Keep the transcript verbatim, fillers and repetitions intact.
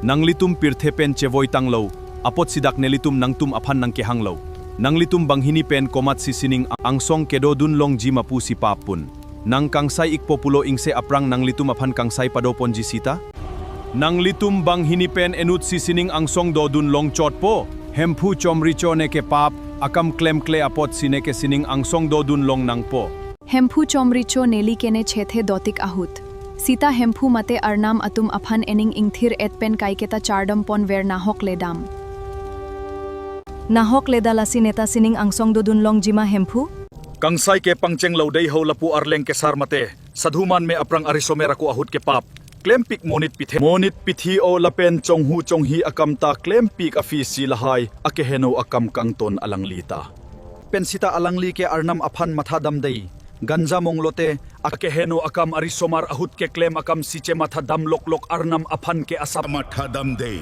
Nanglitum pirthe pen chevoi tanglo, apotsi dak nelitum nangtum aphan nangkehanglo. Nanglitum banghini pen komatsi sining angsong kedodun longji ma pusi pap pun. Nang kangsai ikpo pulo ingse aphrang nanglitum aphan kangsai padoponji sita? Nanglitum banghini pen enutsi sining angsong dodun longchotpo. Hemphu chomri cho, neke pap akam klemkle apotsi neke sining angsong dodun long nangpo. Hemphu chomri cho, neli ke ne chethe dotik ahut. Sita Hemphu mate arnam atum aphan ening ingthir et pen kaiketa chardom ponver, nahok ledam. Nahok leda, lasi neta sining angsong dodun longji ma Hemphu? Kangsai ke pangchenglo dei ho, lapu arleng kesar mate sadhu man me aphrang arisomer ako ahut ke pap klempik monit pithe. Monit pithi o lapen chonghu chonghi akam ta klempik aphisi lahai akeheno akam kangton alangli ta. Pen sita alangli ke arnam aphan mathadam dei. Ganja monglote akeheno akam arisomar ahut keklem akam si chematha dam loklok, arnam aphan ke asap mathadam dei.